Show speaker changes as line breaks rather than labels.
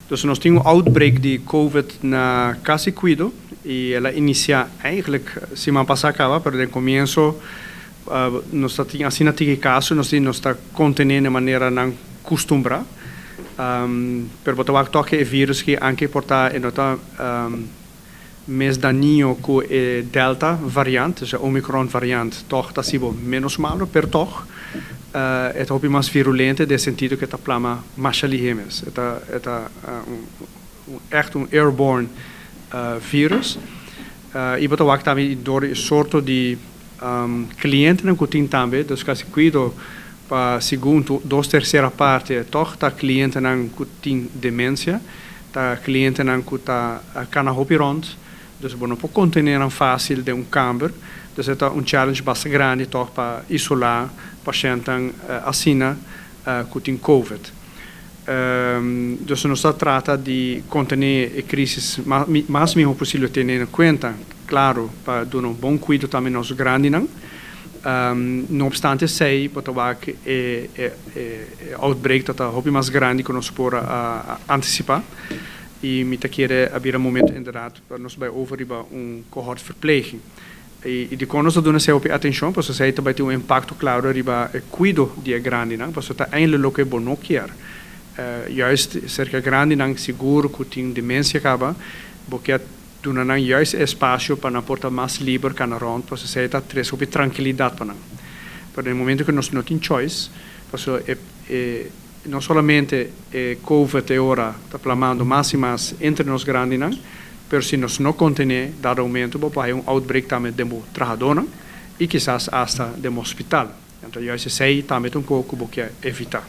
Dus nos tin un outbreak di COVID na Cas di Cuido y el a inicia eigenlijk siman pasa caba, pero den comienso nos tin asina tiki caso, nos ta contene di manera nan custumbra. Pero bo ta wak toch e virus cu aunke por ta e no ta mes dañino cu e Delta variant, dus e Omicron variant, toch ta sigur menos malo, pero toch e ta hopi mas virulento den sentido cu e ta plama mas lihe mes. E ta echt un airborne virus. Y bo ta wak tambe door e sorto di clientenan cu tin tambe, dus Cas di Cuido pa segun dos tercera parte toch ta clientenan cu tin demencia, ta clientenan cu ta cana hopi rond, dus bo no por contene nan facil den un kamber, dus e ta un challenge basta grandi toch pa isola pashentnan asina cu tin COVID. Dus nos ta trata di contene e crisis mas mihor posibel, teniendo na cuenta, claro, pa duna un bon cuido tambe nos grandinan. No obstante, esey, bo ta wak e outbreak ta hopi mas grandi cu nos por a anticipa. Y mi ta kere a bira momento inderdaad pa nos bay over riba un cohort verpleging. Y di con nos ta duna hopi atencion, pasobra esey tambe tin un impacto claro riba e cuido di e grandinan, pasobra ta eindelijk loke bo no kier. Juist cerca grandinan sigur cu tin demencia caba, bo kier duna nan juist espacio pa nan por ta mas liber cana rond, pasobra esey ta trece hopi trankilidad pa nan. Pero na momento cu nos no tin choice, pasobra no solamente e COVID awor ta plamando mas y mas entre nos grandinan, pero si nos no contene, dado momento, bo por un outbreak tambe den trahadornan y kisas hasta den hospital. Anto, juist esey tambe ta un poco bo kier evita.